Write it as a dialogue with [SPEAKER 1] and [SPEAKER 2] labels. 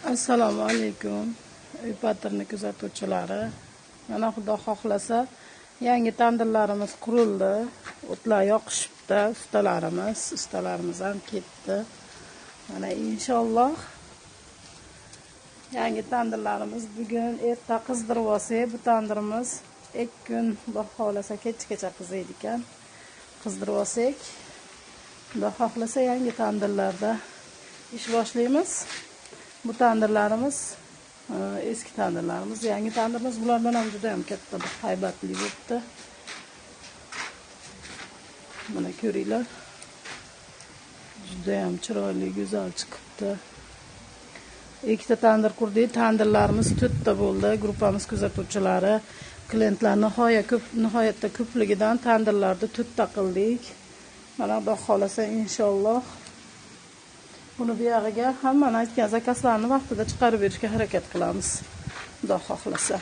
[SPEAKER 1] Assalomu alaykum uy patrni kuzatuvchilari. Mana xudo xohlasa yangi tandirlarimiz qurildi. O'tlar yoqishibdi, ustalarimiz ham ketdi. Mana inshaalloh yangi tandirlarimiz bugun erta qizdirib olsak, bu tandirimiz 2 kun xudo xohlasa kechgacha qiziydi ekan. Qizdirib olsak, xudo xohlasa yangi tandirlarda ish boshlaymiz. Bu tandirlarimiz eski tandirlarimiz, yangi tandirimiz bulardan ham juda ham katta bir haybatli bo'pti. Mana ko'ringlar. Juda ham chiroyli, go'zal chiqibdi. Ikkita tandir qurdik, tandirlarimiz 4 ta bo'ldi. Gruppamiz kuzatuvchilari klientlar nihoyatda ko'pligidan tandirlarni 4 ta qildik. Mana xudo xohlasa inshaalloh buni bu yog'iga hammani aytgan zakazlarni vaqtida chiqarib berishga harakat qilamiz. Xudo xohlasa.